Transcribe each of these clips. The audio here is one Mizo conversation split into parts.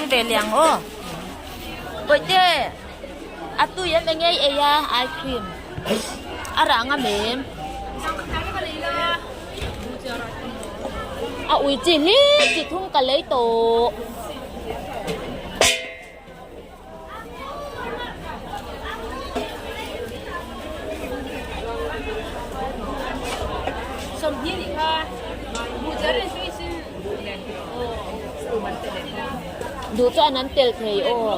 keng ve leh ang aw. Bawihte a tui em enge i ei a ice cream a rah ngam em? A ui chi hlir chi thum ka lei tawh. Duh chuan an tel thei aw.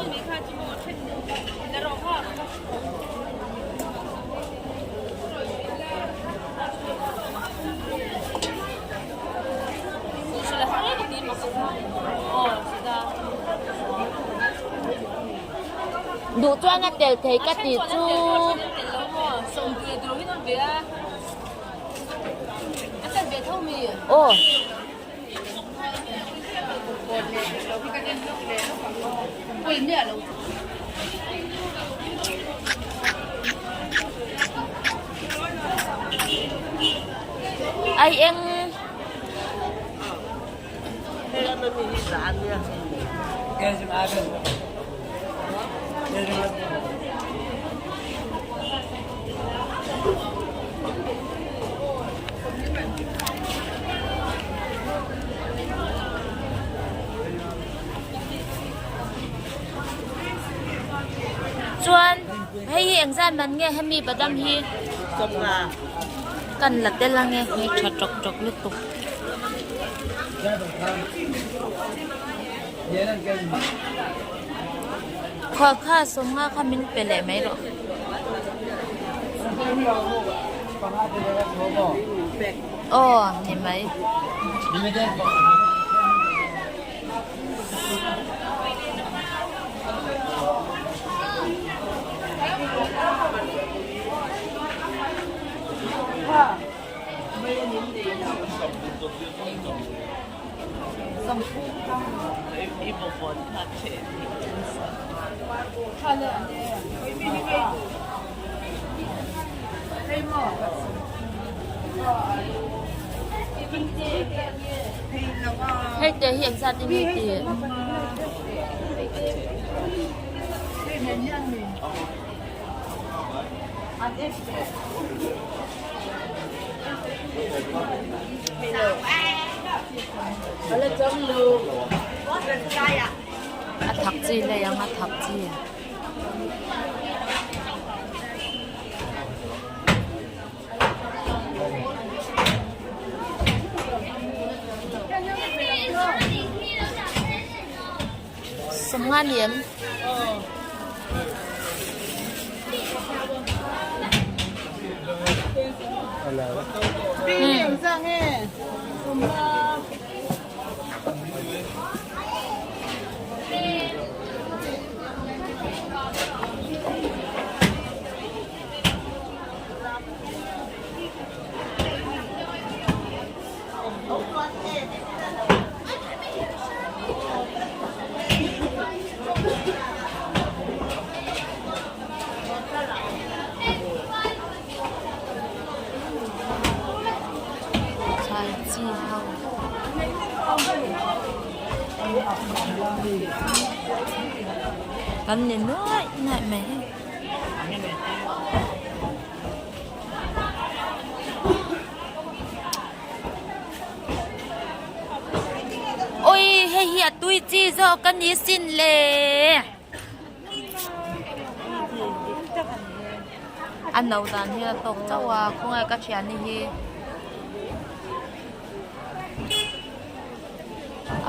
Duh chuan a tel thei ka tih chu. Aw. Ai eng. Chuan hei hi engzat man nge hemi badam hi kan la tel ange hei tha tawk tawk lutuk. Khaw kha sawmnga kha min pe leh mai rawh. Aw ni mai. Hei te hi engzat in nge tih? A thak chi lei ang a thak chi. Sawmnga ni em? Thlai chi ho kan ni nuaih nuaih mai hei. Oi hei hi a tui chi zawk a ni sin le. A no dan hi a tawk chauh a khawnge ka thiani hi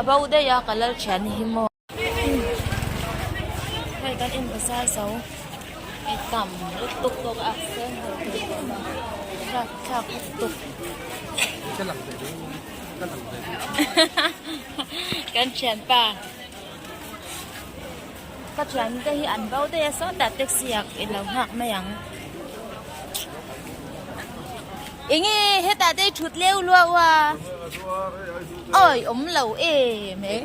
a bo daih a ka lal thiani hi maw. Hei kan in bazar zo hei tam lutuk bawk a sen thlak lutuk kan thianpa ka thiante hi an bo daih a sawtah taxi ah i lo nghak mai ang enge hetah te i thut leu luau a. Awi awm lo em e.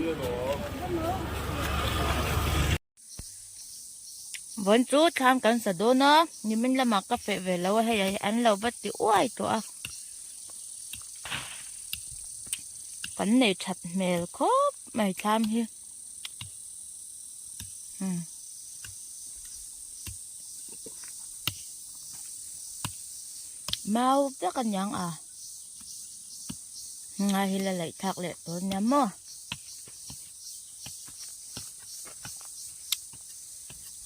Vawiin chu thlam kan sa dawn a, nimin lamah ka feh ve lo a hei ah an lo va ti uai tawh a. Kan nei that hmel khawp mai thlam hi. Umm. Mau vek a niang a. Ngai hi la laih thlak leh tur nia maw.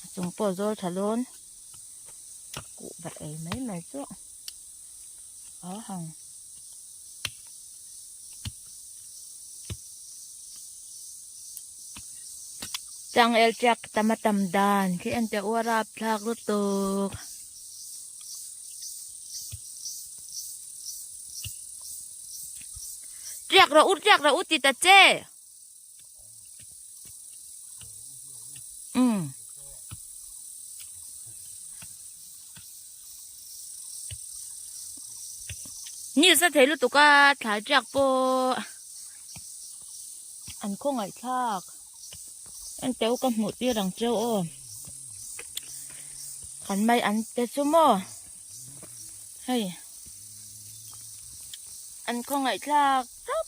A chung pawh zawl tha dawn. Kuhva ei mai mai chu a hang. Changel tiak tam a tam dan khi en teh u a rapthlak lutuk. Tiak rawh u tiak rawh u ti ta che. Umm. Ni sa thei lutuk a thlai tiak pawh an khawngaih thlak en teuh ka hmuh tir ang cheu aw kan mai an te chu maw hei an khawngaih thlak tawp.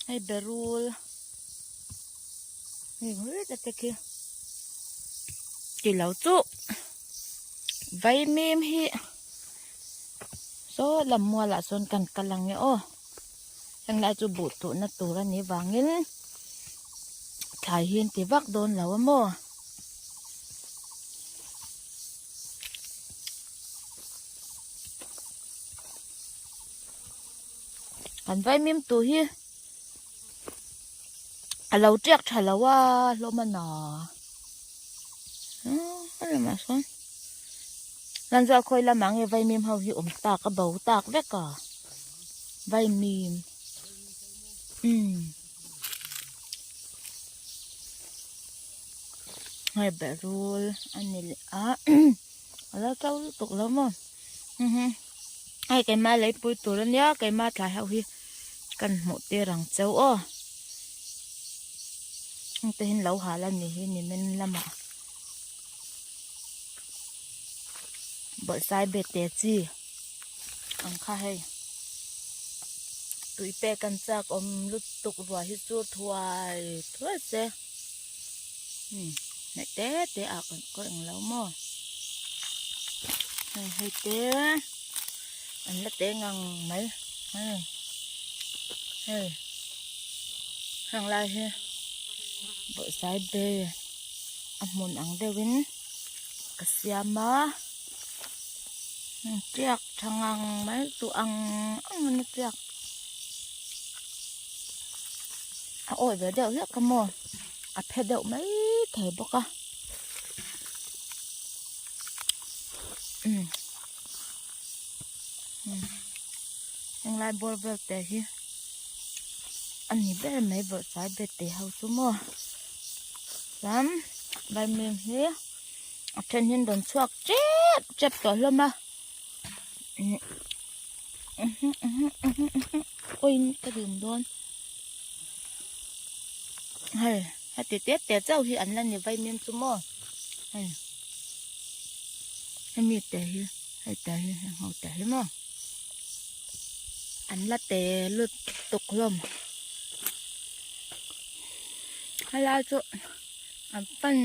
Hei berul hei hawih te khi ti lo chu vaimim hi saw lam mualah sawn kan kal ang e aw henglai chu buh tuhna tur a nih vangin thlai hi an ti vak dawn lo a maw. Kan vaimim tur hi a lo tiak tha lo a hlawm a na a lamah sawn Lanzual khawi lamah nge vaimim ho hi awm tak a bo tak vek a vaimim umm hei berul a ni leh a a lo to lutuk lo maw. Hei keimah leipui tur ania keimah thlai ho hi kan hmuh tir ang cheu aw heng te hi an lo hal a nih hi nimin lamah bawlhsai be te chi ang kha hei tui pek an chak awm lutuk ruah hi chu thuai thuai se hnaih te te ah kan kaw eng lo maw hei hei te an la te ngang mai hei hei heng lai hi bawrhsai be a hmun ang deuhin ka siam a tiak tha ngang mai duh ang ang a ni tiak a awi ve deuh hlek a maw a phe deuh mai thei bawk a umm henglai bawr vel te hi a ni ber mai bawrhsai bet te ho chu maw chuan vaimim hi a then hian rawn chhuak tep tep tawh hlawm a Awin ka dum dawn hei heti te te chauh hi an la ni vaimim chu maw hei hemi te hi hei te hi heng ho te hi maw an la te lutuk hlawm helai chu an pan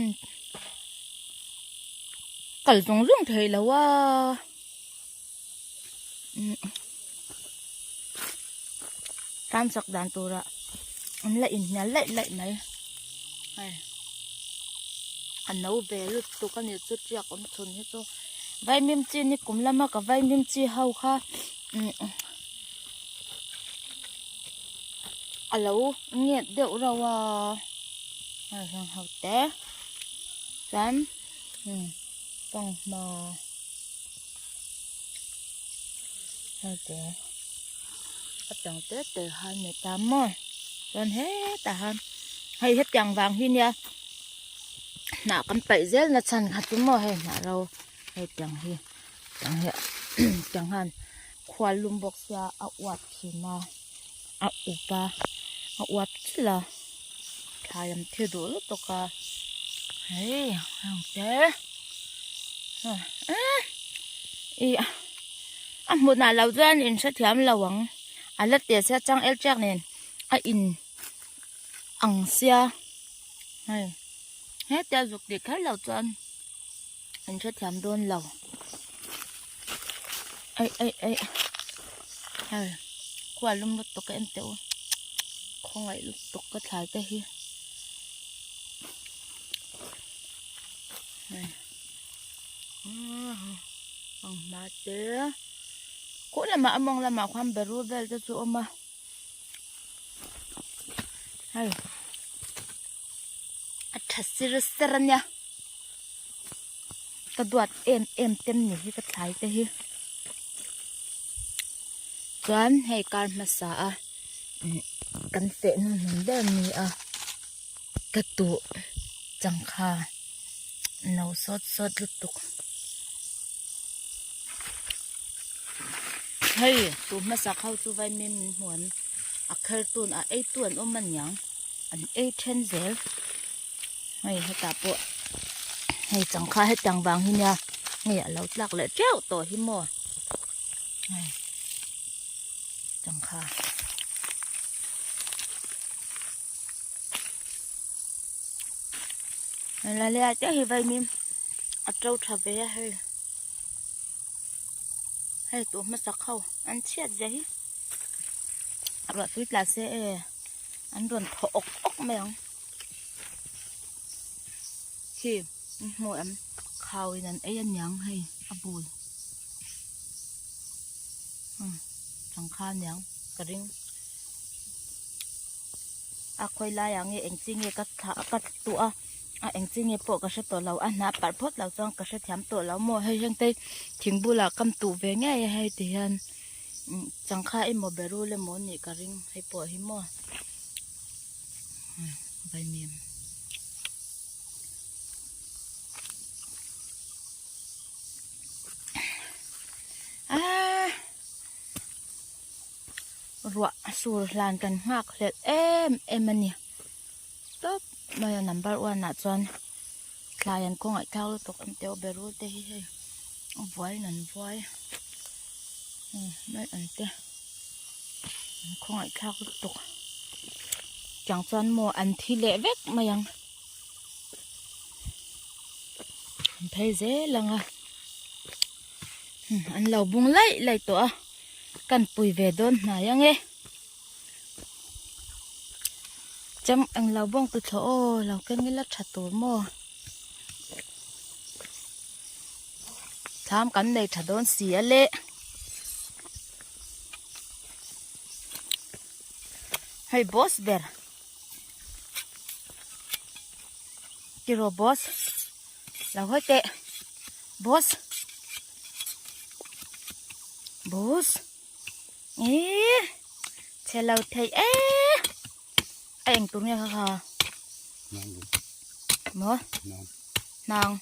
kal zung zung thei lo a. Tlan chak dan turah an la inhnial laih laih mai hei a no ve lutuk a nih chu tiak awm chhun hi chu vaimim chi ni kum lama ka vaimim chi ho kha a lo nget deuh reuh a hei heng ho te chuan fanghma. A tang te te han ni ta maw chuan hetah han hei hetiang vang hi nia hnah kan paih zel na chhan kha chu maw hei hnah ro hei tiang hi tiang hi tiang han khual lum bawk sia a uap thin a a up a a uap chilh a thlai an thi duh lutuk a hei heng te ih a hmunah lo chuan in hrethiam lo ang a la teh sia changel tiak nen a in ang sia hei. Hetia zuk tih kher lo chuan an hrethiam dawn lo. Aih aih aih hei khua lum lutuk ka en teh u khawngaih lutuk ka thlai te hi hei ang hma te khuh lamah a mawng lamah khuan berul vel te chu a awm a hei a tha sir ser a nia ka duat em em te ni hi ka thlai te hi chuan hei kar hmasa a kan feh hnuhnun ber a ni a ka tuh changkha no sawt sawt lutuk hei tuh hmasa ho chu vaimim min hmu an a kher tun a ei tu an awm aniang an ei then zel hei hetah pawh hei changkha hetiang vang hi nia hei a lo tlak leh teuh tawh hi maw hei changkha. La le te hi vaimim a to tha ve a hei hei tuh hmasak ho an chhiat zia hi ruah tui tla se e an rawn thaw awk awk mai ang khi an hmu em khau in an ei aniang hei a bul changkha aniang ka ring. A khawi laiah nge eng chi nge ka thlah ka tuah a a eng chi nge pawh ka hre tawh lo a hnah parh phawt lo chuan ka hrethiam tawh lo maw hei heng te thing bulah kam tuh ve ngei a hei ti hian changkha emaw berul emaw a nih ka ring hei pawh hi maw vaimim. Ruah sur hlan kan nghak hlelh em em a ni tawp mai a number one ah chuan thlai an khawngaih thlak lutuk an teuh berul te hi hei a vuaiin an vuai mai an te an khawngaih thlak lutuk tiang chuan maw an thi leh vek mai ang an phei zel ang a an lo bung laih laih tawh a. Kan pui ve dawn hnai ang e. Chang eng lo bawng tu thlawh aw lo keng ila tha tur maw. Thlam kan nei tha dawn si a le. Hei boss ber. Tiraw boss. Lo hawi teh. Boss. Boss. Ih. Che lo thei e. A eng tur nge kha kha. Maw? Nang.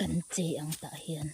Kan che ang tah hian.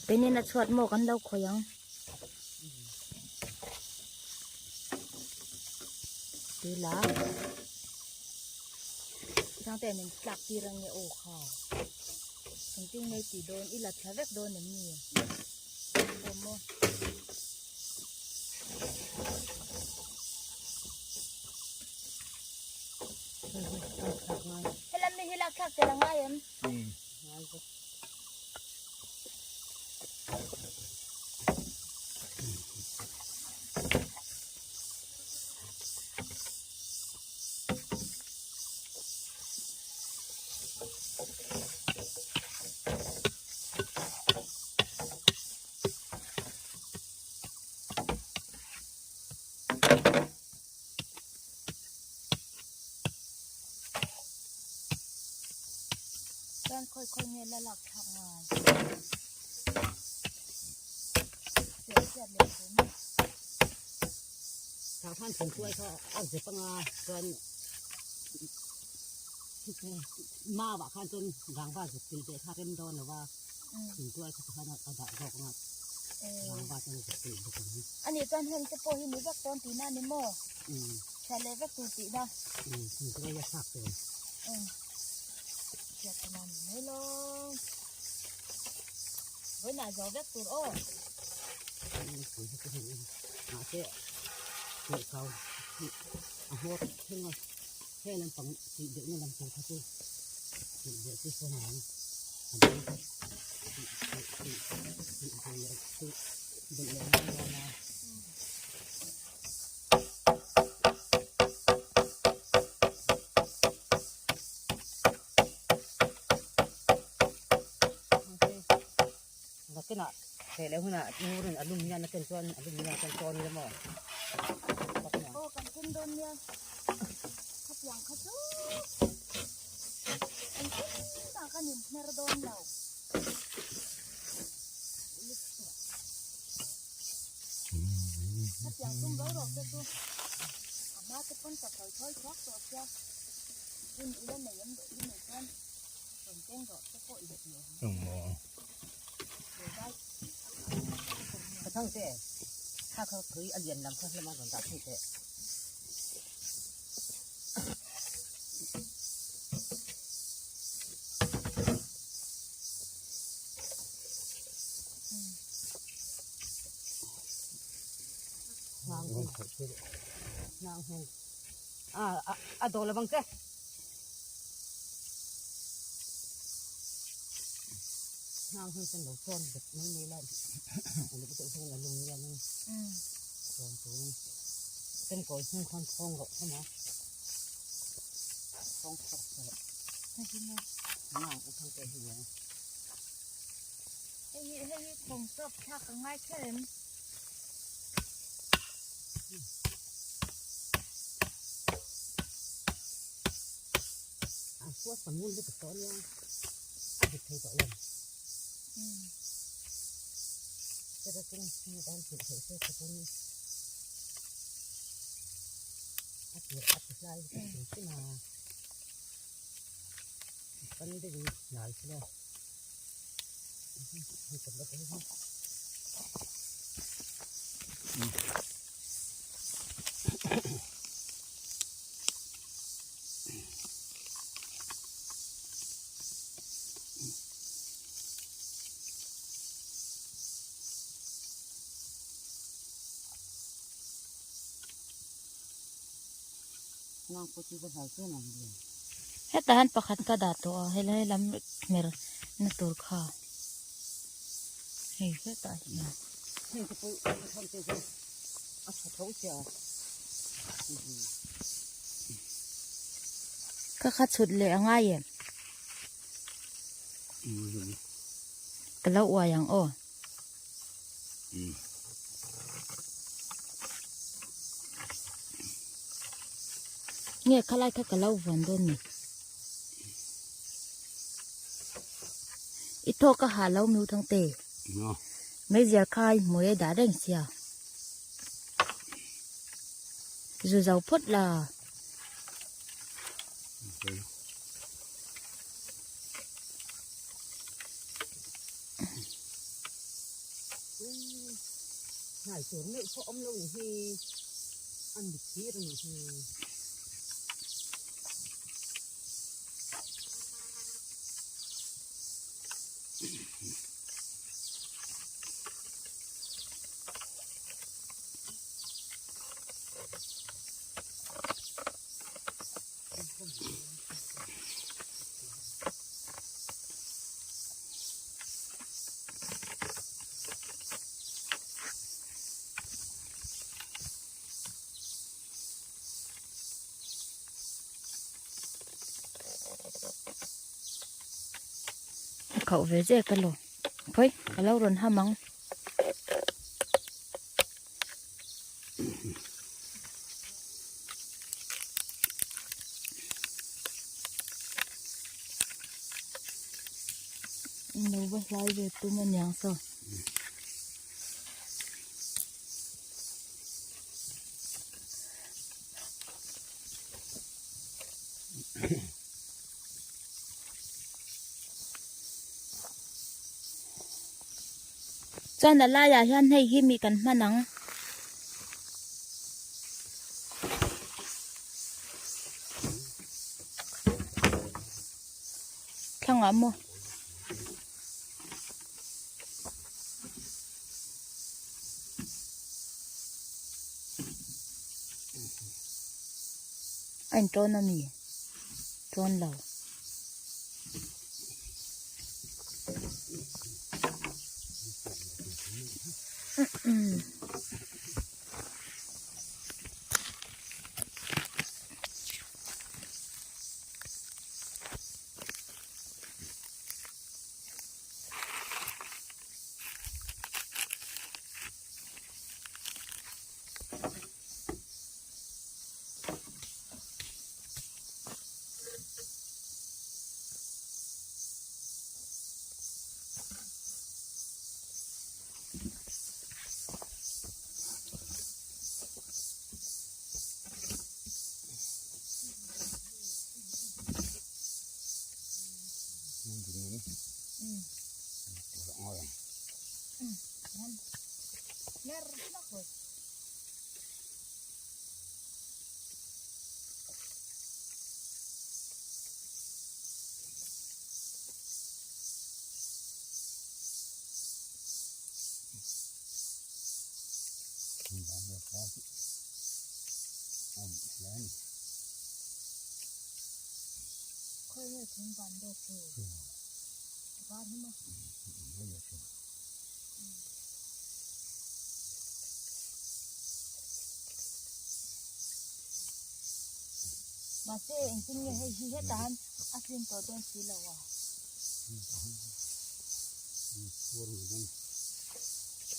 Keinin a chhuat maw kan lo khawih ang. Tila. Changte min tlak tir ang nge aw kha. Engtin nge tih dawn i la thla vek dawn em ni? pawh maw. Helam mi hi lak thlak tel a ngai em? Chuan khawi khawi nge la lak thlak ngai Hriat hriat leh tur maw. Thah khan thingtuai kha a zep anga chuan mau ah khan chuan rangva zep pilh teh kha rem dawn lo va thingtuai kha tikhan a dah zawk anga rangva chuan a zep pilh bawk ang. A nih chuan heng te pawh hi ni vek dawn tihna a ni maw? Chhiat leh vek tur tihna. Thingtuai a thlak tur. Chhiat tihna a ni mai lo. Vawiinah zo vek tur aw. Mahse tihkau a hmawr thleng a he lampang tih deuhna lam tur kha chu tih deuh chu sawn ang a dang kha tih tih tih tih ve leh chu belh leh ngai dawn a. Nakinah theh leh hunah ngurin a lum hian a ken chuan a lum hian a ken tawn ila maw? Aw kan ken dawn nia khatiang kha chu engtin mah kan inhmer dawn lo. Khatiang tum ro ro te chu a hma te pawn ka thawi thawi thuak tawh sia. Hun ila nei em duh hi nei chuan rawn keng rawh te pawh in ti awm. Ka thang te kha kha khui a lian lam kha hlama rawn dah thung teh. Nang hung. A a dawl avang che. Nang hung chuan lo chawn bet mai mai la uluk deuh hian a lum hianin chawn turin chemkawi hnung khan thawng rawh kha ma thawng chhuak rawh. Nang u thang te hi nia. Hei hi hei hi thawng chawp thlak ka ngai kher em. A suat tam ngun lutuk tawh ania a dik thei tawh lo. Tera chung hi dan hrilh theih se ka pawn a tir a ti hlai hrim hrim a pan deuhin hnai sela. Hetah hian pakhat ka dah tawh a helai lam hmer na tur kha hei hetah hian. Ka kha chhut leh a ngai em? Ka lo uai ang aw. Nge khalai kha ka lo vuan dawn ni. I thawk a ha lo miu thang te. Meizial kha i hmui a dah reng sia. Zu zo phawt la. Hnai tur meuh pawh awm lo ni hi an mit thir a nih hi. Khauh ve zek a lo. Khawi ka lo rawn ham ang. Lo va hlai ve tum a niang saw. Chuan a laiah hian hei hi mi kan hman ang. Thlangah maw? A inṭawn a mi? Ṭawn lo. Mahse engtin nge hei hi hetah hian a tlin tawh dawn si lo a.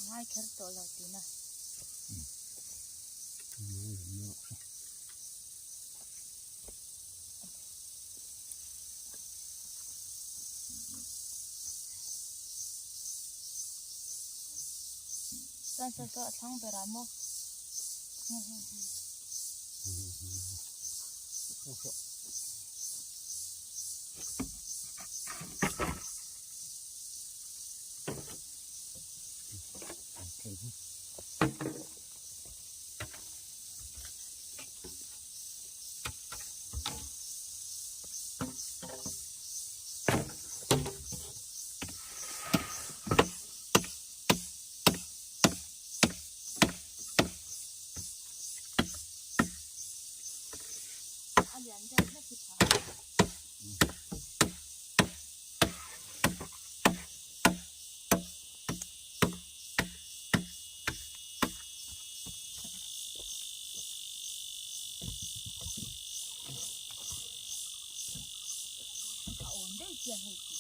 Ngai kher tawh lo tihna. Chuan saw saw a thlang berah maw nge hei hi. A lian deuh hlek hi tha. A awn daih chiah hei chu.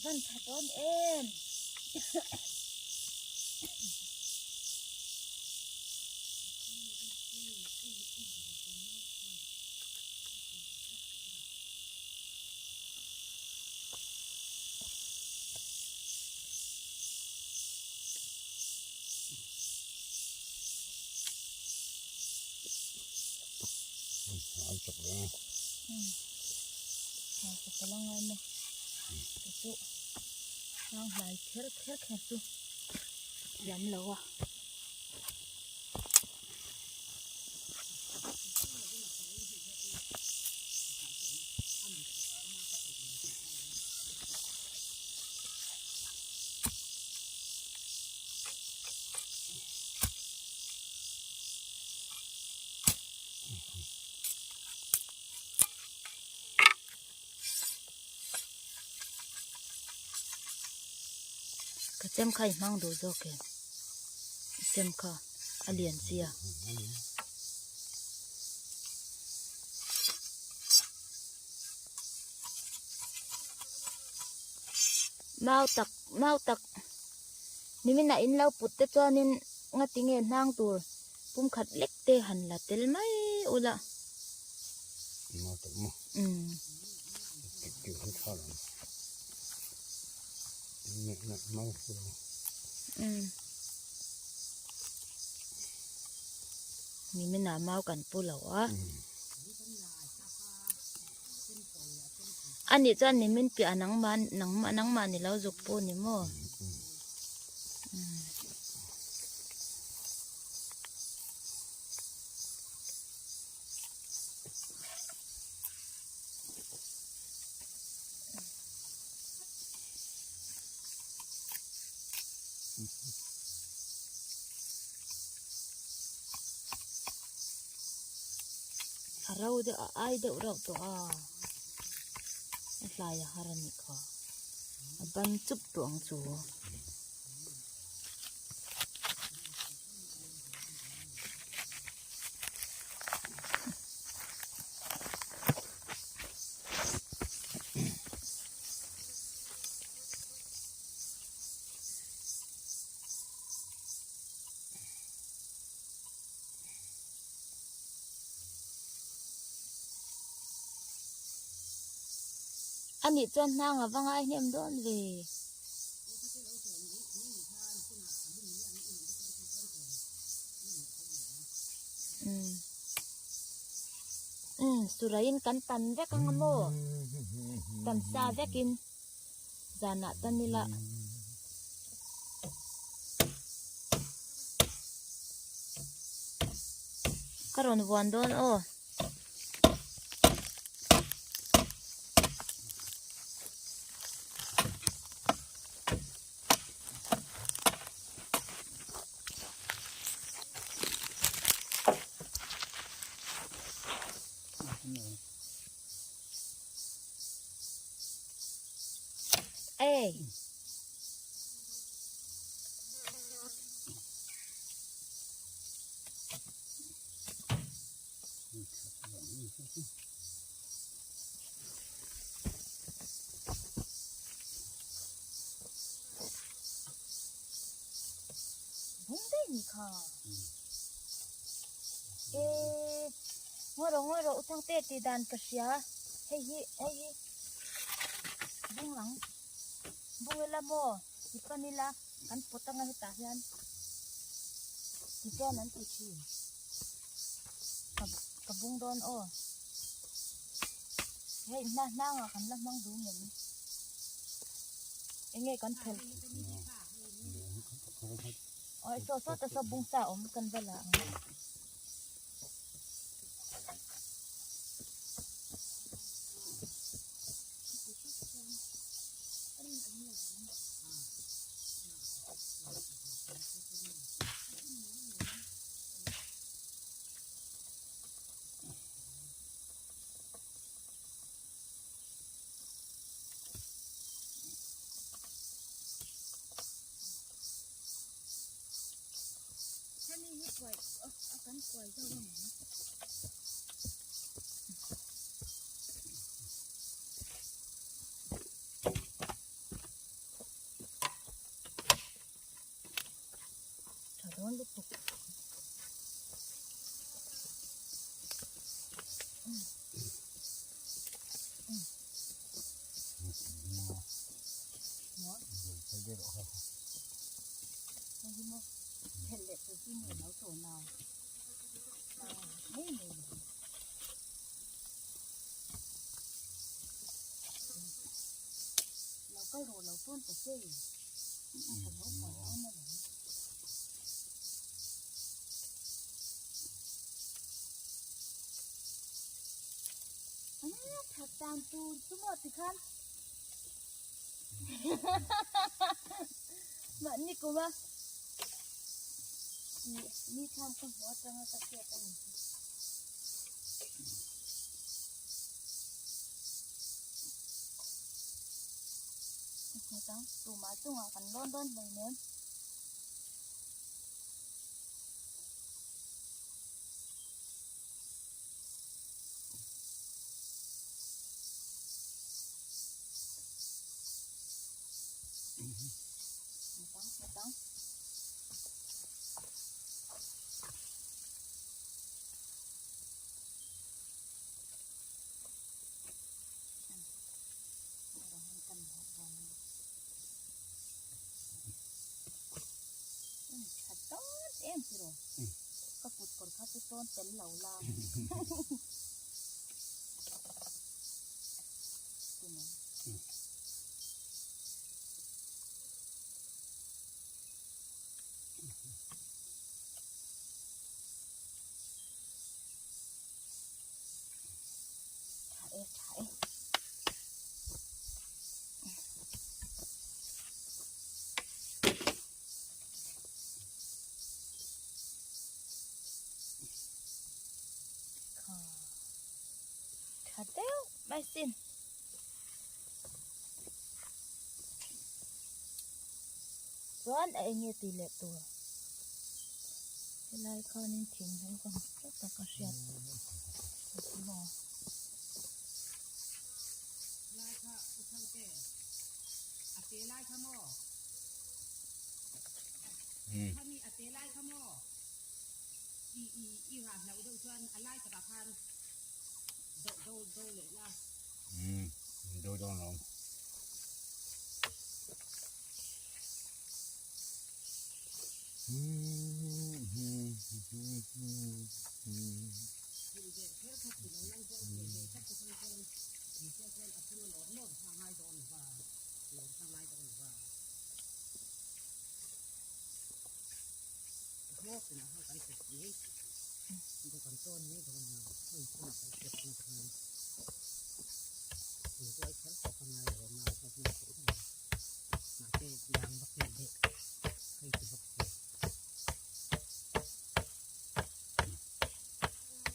Van tha dawn em. Kher kher kher chu thiam lo a. Chem kha i hmang duh zawk em? Chem kha a lian sia. Mau tak mau tak nimin ah in lo put te chuanin ngati nge hnang tur pum khat lek te han la tel mai ula. Mau tak maw? Umm. Nimin ah mau kan pu lo a. Anih chuan nimin piah nangmah nangmah nangmah ni lo zuk pu ni maw. A ro deuh a ai deuh reuh tawh a a hlai a har a nih kha a ban chup tawh ang chu. A nih chuan hnang a va ngai hnem dawn ve. Umm suraiin kan tan vek ang a maw? Tan sa vekin zanah tan ila. Ka rawn vuan dawn aw. Ê. Bung daih ni kha. E ngawi rawh ngawi rawh u Thangte tih dan ka hria hei hi hei hi bung ang bung ila maw ti pan ila kan pawt anga hetah hian tichuan an ti thin ka ka bung dawn aw hei hna hnangah kan la hmang duh ngem enge kan phel. Oi saw saw ta saw bung sa awm kan va la ang. Hemi hi kuai a kan kuai zo a ni. Tha dawn lutuk. That dan tur chu maw tikhan mahni kuma ni tham ka hmu atanga ka hriat a ni. Hetang tumah chungah kan lawn dawn hleinem. Hetang, hetang. Em ti rawh ka kut kawr kha chu tawn tel lo la Tha e tha e. Kha. Tha deuh mai sin. Chuan a enge tih leh tur. Helai khanin thing bul ka hmu tlat a ka hriat maw.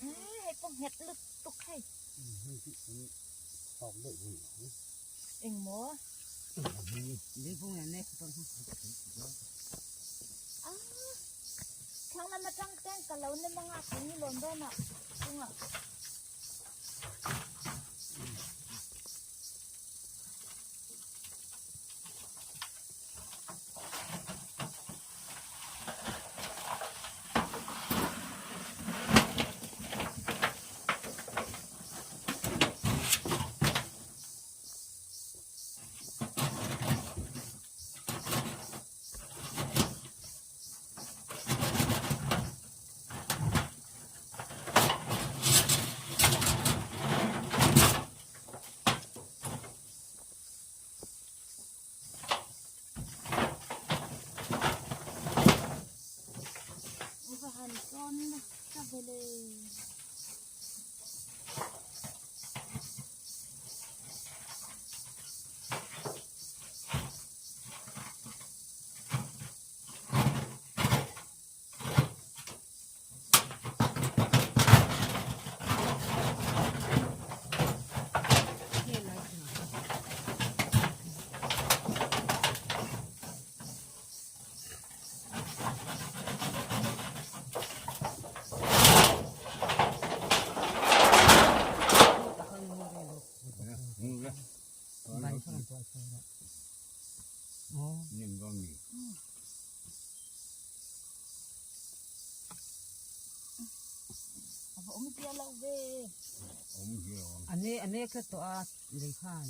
Hei pawh nghet lutuk hei. Engmaw? Thlang lam atang ten ka lo nem anga tui ni lawn dawn ah chungah. Va han sawn nasa vele. Ane kha tawh a lei khan.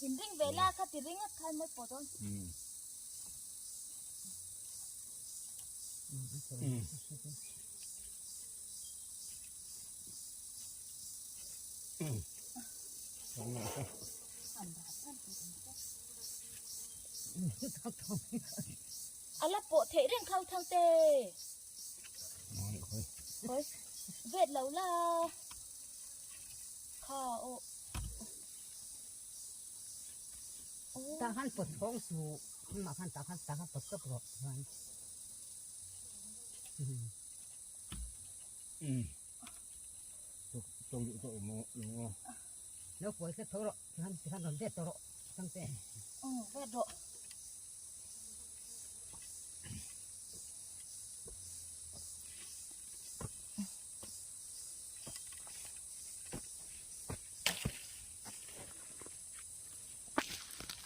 In ring ve la kha ti ring khan mai pawh dawn. A la pawh theih reng khau thang te. Oi, vet lo la. Kha o. Ta khan pawt thawng su mah khan ta khan ta khan pawt kap rawh khan. Tawng duh tawh maw? Lo kuai tlat tho rawh, tikhan tikhan rawn vet tawh rawh Thangte. Umm vet rawh.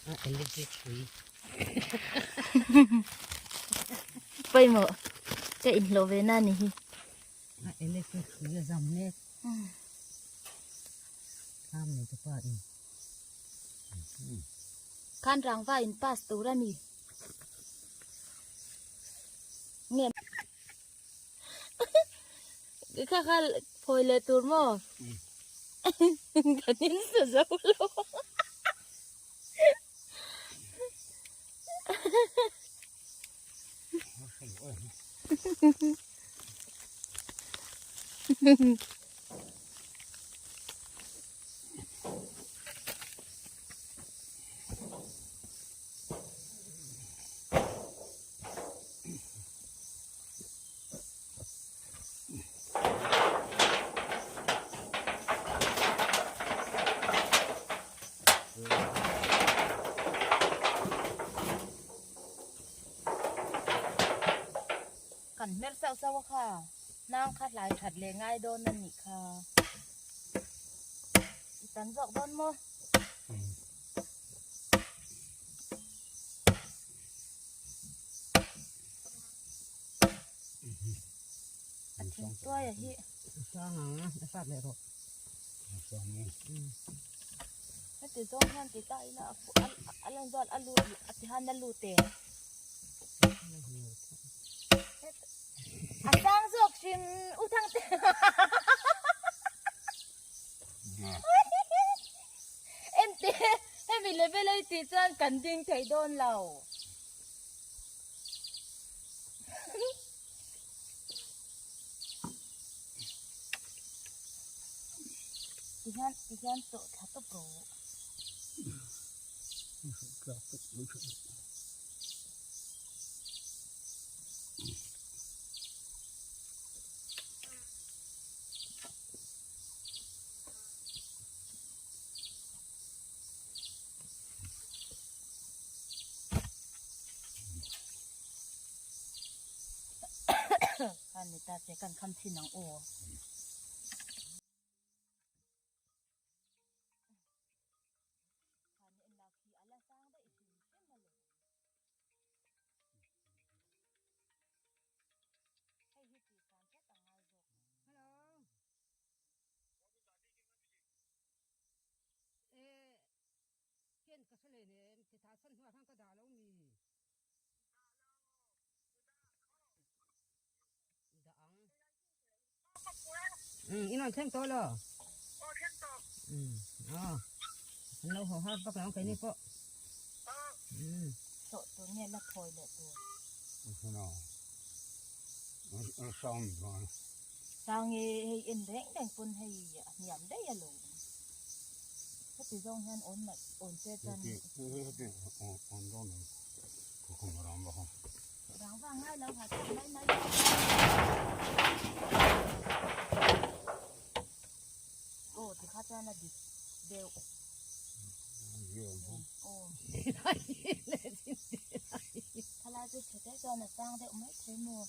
A electric hrui. Pawimawh ka inhlawh ve na ni hi. A electric hrui a zam mek. Thlam nei te pa in. Khan rangva in pass tur a ni. Nge kha kha phawi leh tur maw? Kan in sa zo lo. Kan hmer sauh sauh a kha, nang kha hlai that leh ngai dawn a nih kha. I tan zawk dawn maw? A thing tuai a hi. Sang ang a sat leh rawh. Heti zawng hian ti ta ila a lan chuan a lut a ti han a lut e. A sang zawk hrim u thang te. Ente hemi level a i tih chuan kan ding thei dawn lo. Tihian tihian chawh thla tawp rawh. Khan ni ta che kan kham thin ang aw. Khan en la khi ala sang daih hrim hrim a lo. Hei hi tih san hret a ngai zawk. Hello. Eh, ken ka hre leh nen, ti tha san hnuah khan ka dah lo mi. Dah ang. Um, in rawn thleng tawh lo. Um, aw. An lo haw har bak lo ang keini pawh. Um. Sawh tur nge la thawi leh tur. Sang e hei en reng reng pawn hei a hniam daih a lo. Heti zawng hian awn mai awn che chuan rang vang ngai lo ha tih mai mai. Aw tikha chuan a dik deuh. Aw. Thalai chu chhe te chuan a sang deuh mai thei maw.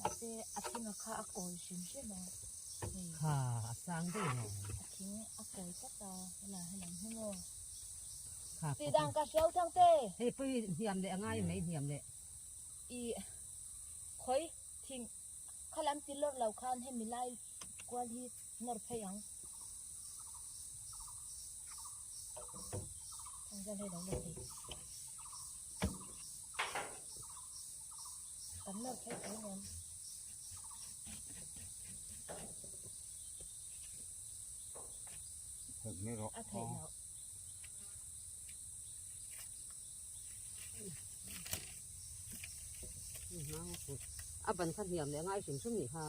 Mahse a thing a kha a kawi hrim hrim a. Hei. Kha a sang deuh lo. A thing a kawi tlat a hela helam hi maw. Kha Ti dang ka hriau thang te. Hei pui hniam leh a ngai mai hniam leh. I khawi thing kha lam ti lawr lo khan hemi lai kual hi nawr phei ang. Thang vel hei lo la thei. Kan nawr phei thei nen. A theih loh. A ban kha hniam leh ngai hrim hrim nih kha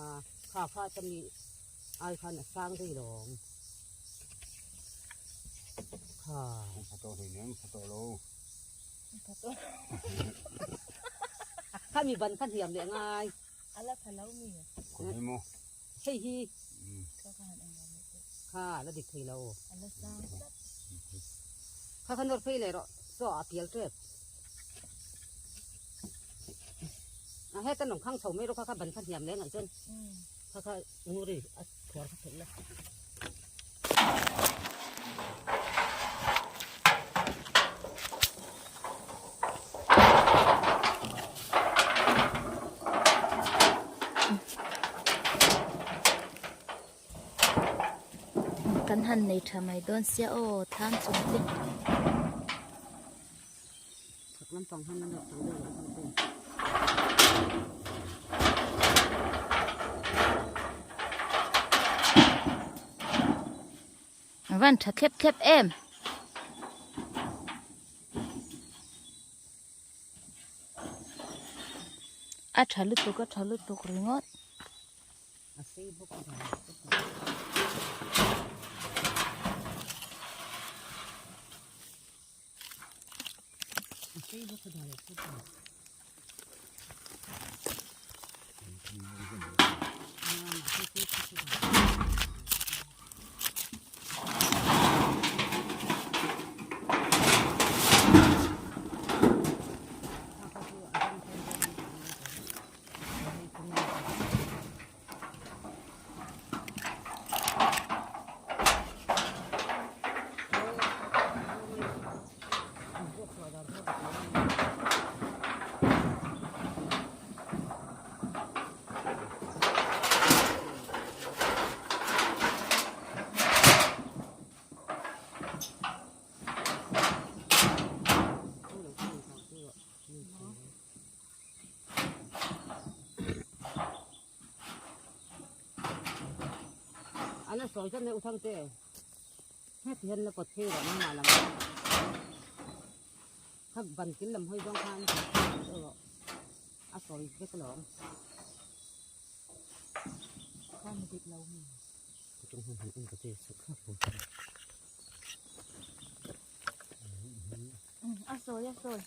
kha kha ta mi ai khan a sang daih lo awm kha. Kha mi ban kha hniam leh ngai. A la tha lo mi. Hei hi. Ka khan eng lo mai teh. Kha la dik thei lo. A la sang tlat. Kha kha nawr phei leh rawh. Chaw a pial tep. A heta nung khang chho mai rawh kha kha ban kha hniam leh ngaih chuan. Kha kha nguri a thuar kha theih la. Kan han nei tha mai dawn sia aw thlam chung te. Chhak lampang hian an rawh tang deuh leh ang te. A van tha thlep thlep em. A tha lutuk a tha lutuk ringawt. A sei bawk a A sei bawk a dai a An a sawi zat mai u Thangte. Het hian la pawt phei rawh nangmah lam kha. Kha ban kil lam hawi zawng khan rawh a sawi vek alawm. Kha mi dik lo mi. Tung hun han en ka che chhuk thlak lo. A sawi a sawi.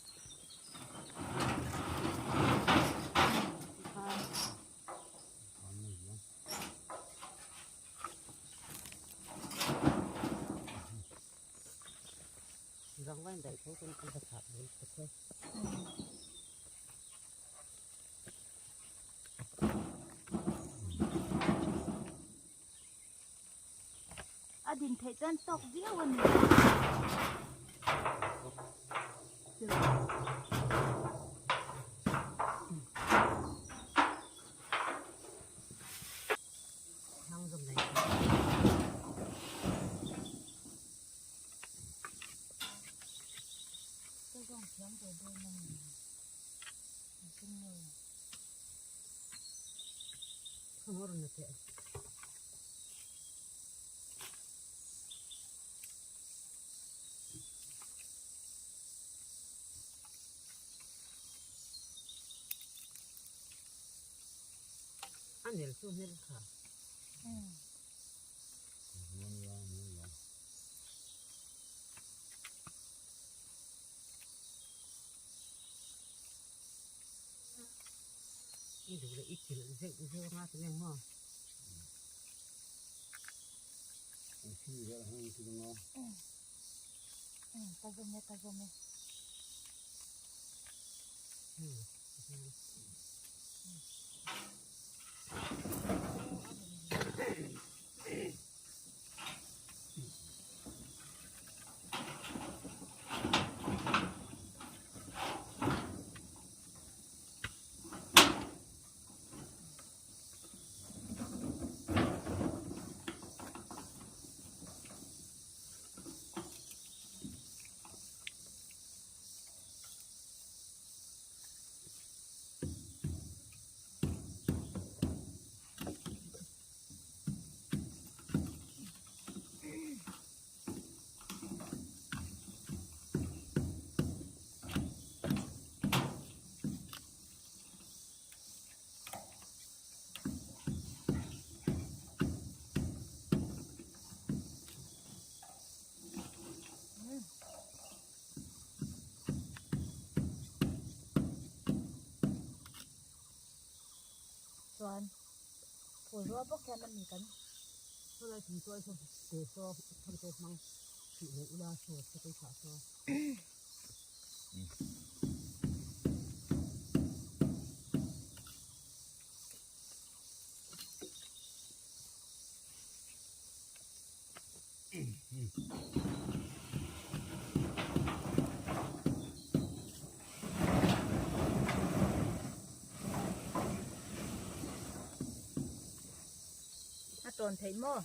A din theih chuan tawk viau a ni. A nel chu hmel kha. I duh leh i kilh zeuh zeuh anga ti nge maw. Ka zawm e ka zawm e. Chuan phul rual bawk hian a mi kan Sawlai thingtuai saw te saw thangte hmang hrih leh ula saw sakei thlah saw. A tawn theih maw?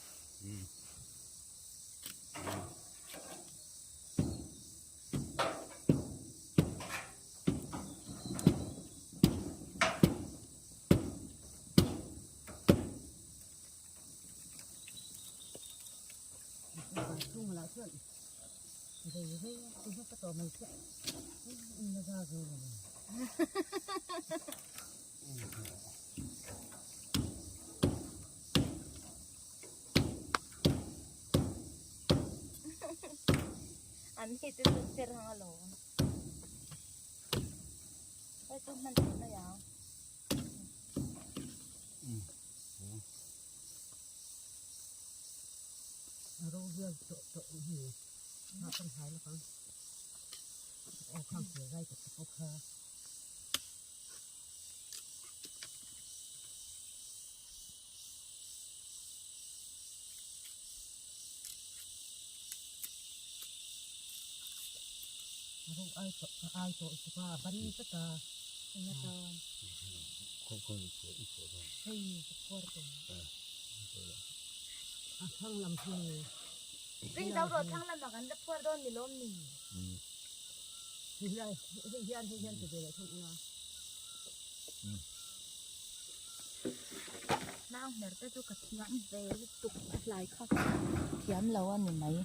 An hi te chu ser hang alawm. Hei chu hman theih mai ang. Ro vial tawh tawh hi a kan hai lawk ang aw khang thil zai tak tak kha. Ro ai tawh ai tawh chu ka ban vek a. Eng atan? Hei ka phuar tawh. A thlang lam hi. Ring zo rawh thlang lamah kan la phuar dawn ni lawm ni. Hei hian hei hian hei hian ti ve leh thung ula. Hnang hmer te chu ka thiam ve lutuk a hlai kha thiam lo a ni mai.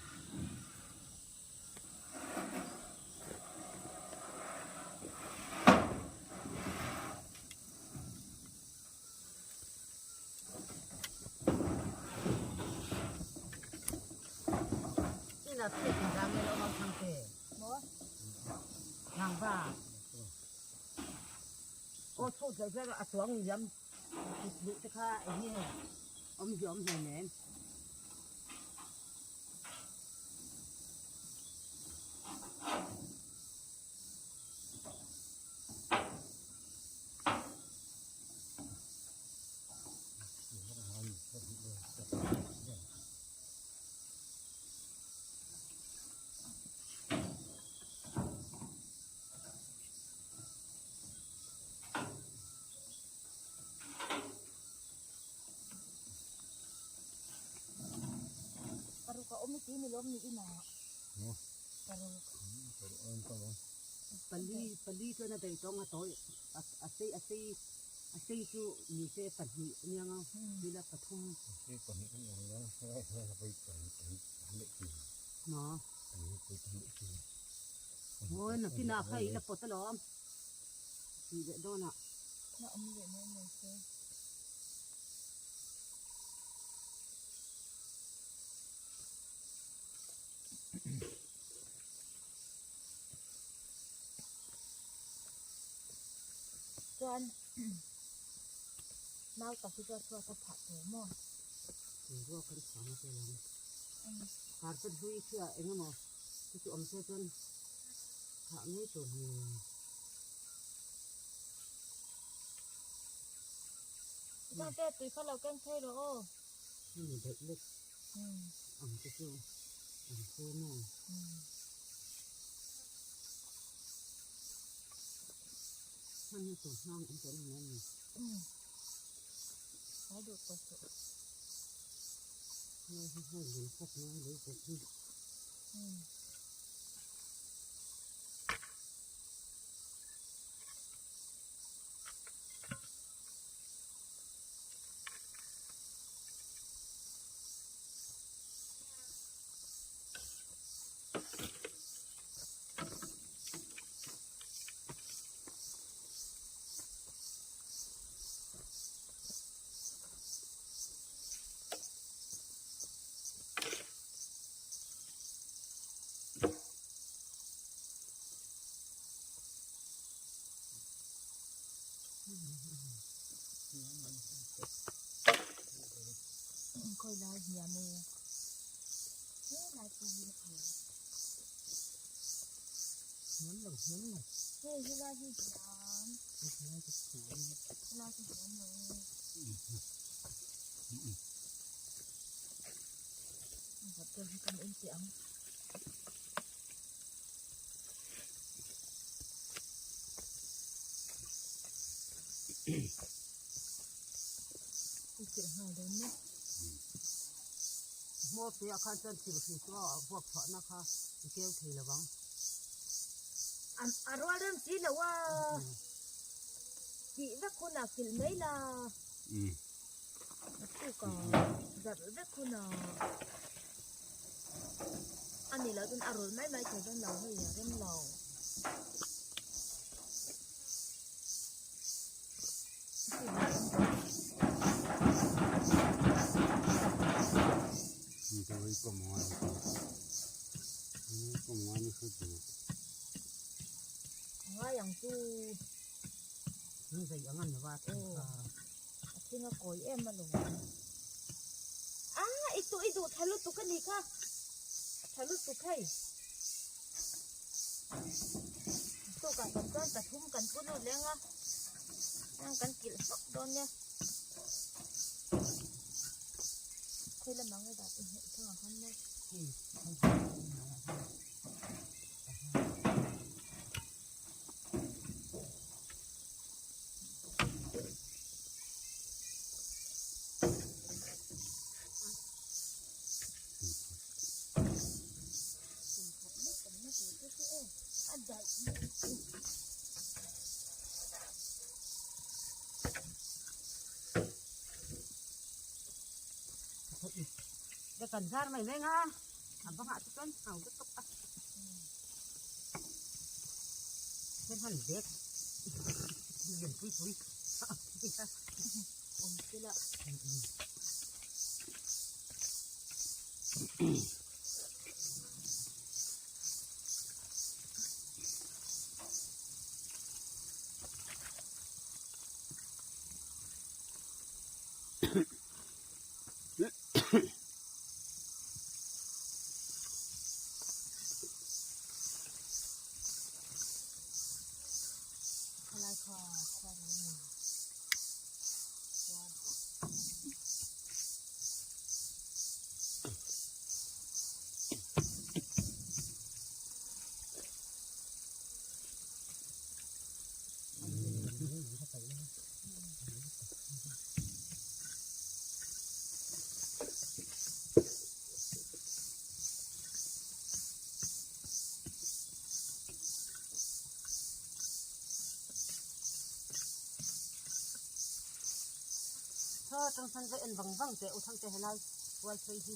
Paruk a awm i ti ni lawm ni inah. Paruk. Pali pali chuan a daih tawng a tawi a sei a sei a sei chu ni se pahnih a nia nga thil a pathum. Maw. Maw nakinah kha i la pawt alawm tih leh dawnah. Na awm leh mai mai se. Chuan nau tak hi chu a chhuak a phah tur maw? Ruak kan chhuah na tel ang. Carpet hlui khi ah eng emaw chu chu awm se chuan phah ngei tur ni. Chuan te tui kha lo keng phei rawh aw. Hemi daih lek ang te chu an phu maw? Hman hi tur hnang awm tawh lo ni. Ai duh tawh suh. Ngai hi hei lung kawp ngai lei pawh hi. Khawi lai hniam e he lai pawh hi a phaw. Hniam lo hniam lo. Hei he lai hi hniam. He lai chu hniam. He lai chu hniam lo e. Vawt deuh hi kan en teh ang. I chilh nghal dawn nia. Hmawr te ah khan chuan thil hri chu a vuak chhuahna kha i keu thei lo vang. A rual rem si lo a, tih vek hunah kilh mai la. A tuk a, zarh vek hunah a nih loh chuan a rawlh mai mai thei dawn lo hei a rem lo. Ngai ang chu. A thing a kawi em a lo. A i duh i duh tha lutuk a nih kha. A tha lutuk hei. Tukah kan chuan pathum kan pu lut leng a. Heng kan kilh hlawk dawn nia. Khawi lamah nge dah te hmuh thang ah khan maw. Kan zar mai mai nga a bangah te chuan hau lutuk a hei hman bag lian pui pui awm sela. Khalai kha khuan an ni. Khuan. Thaw tang san va en vang vang teh u thang te helai hual phei hi.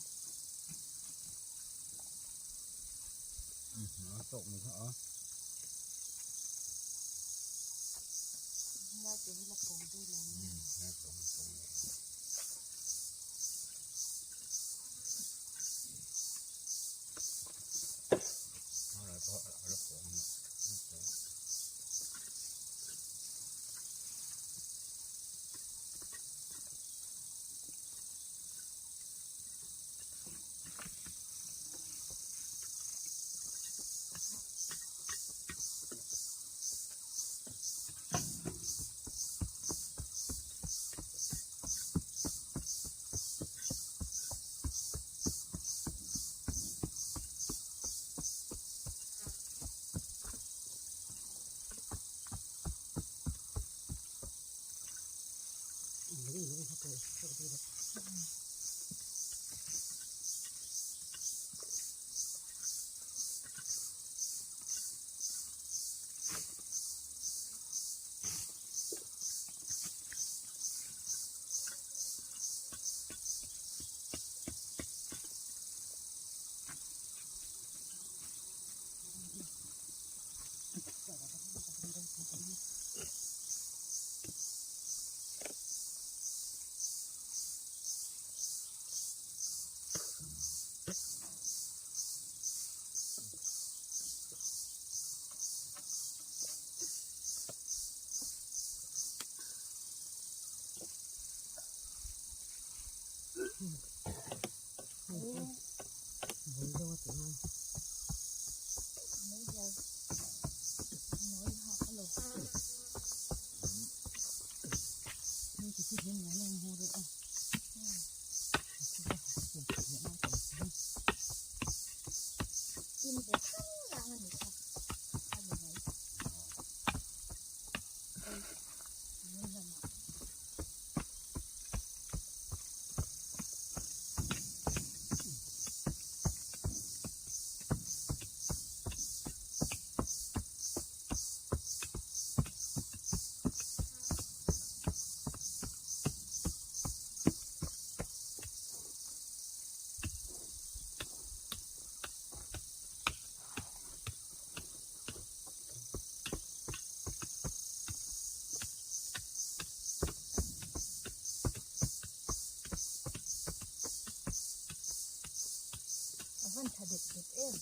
dep dep em.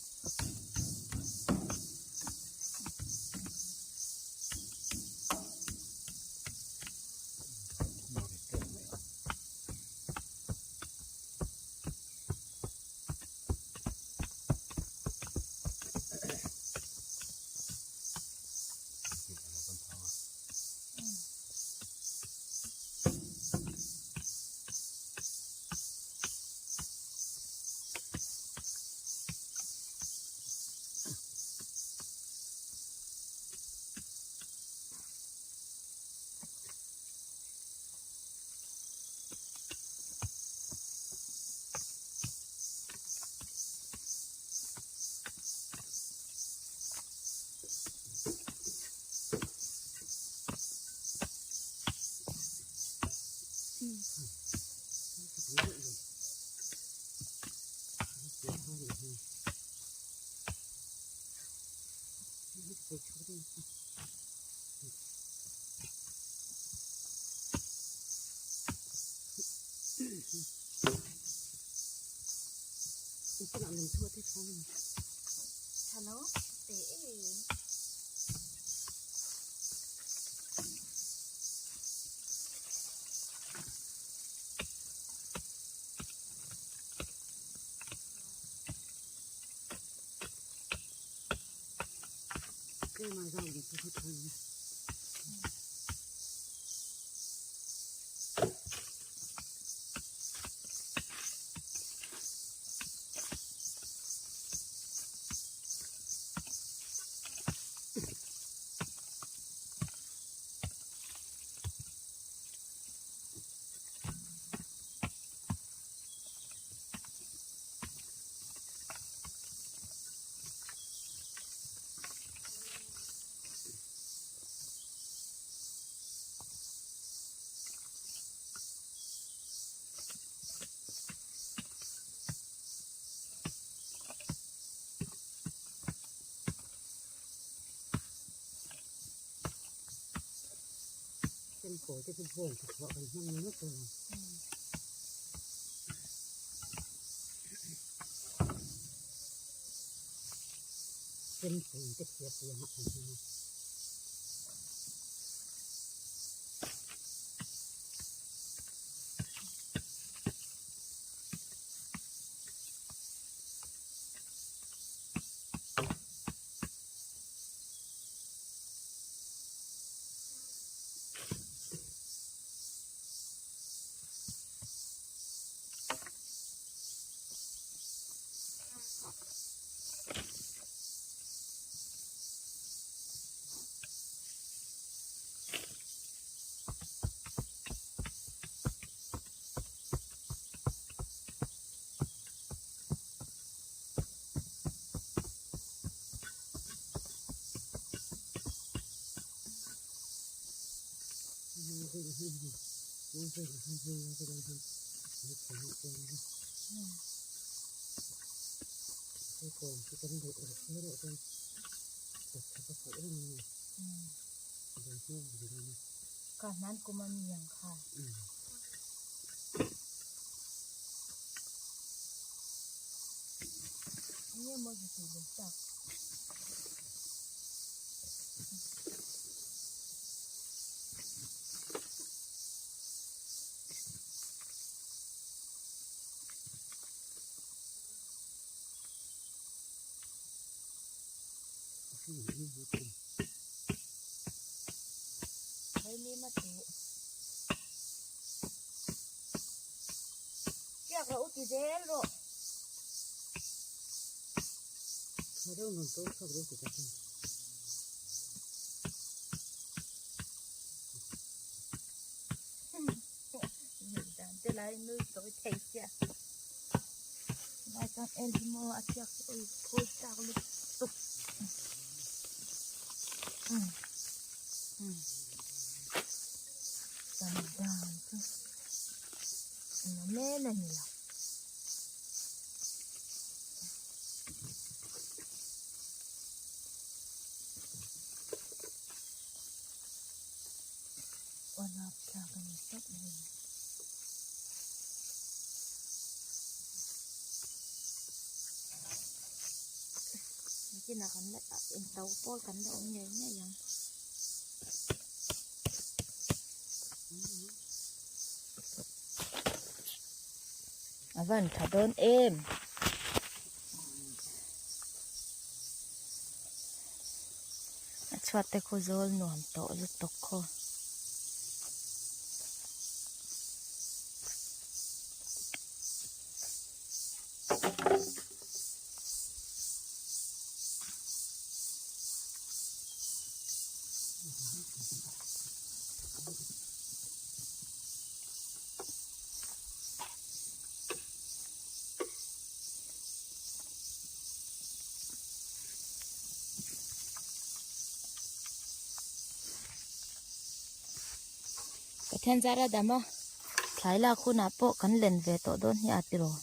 Hello, te e. Ka nan kuma mi yang kha. Nghe mo ji tu tak. Mấy mi mà chú. Chắc là út chỉ dễ rồi. Lại nuôi tôi thấy chưa? Mai con em đi mua ăn chắc ôi thôi sao luôn tục. Tầm đàn chứ. Nó mê này nhỉ? Ôi nó chào cái sốt này. Nakinah kan la in to pawl kan la awm ngei ngei ang. A van tha dawn em. A chhuat te khu zawl nuam tawh lutuk khaw. Pathian zara dama thlai lak hunah pawh kan len ve tawh dawn hi a tiraw.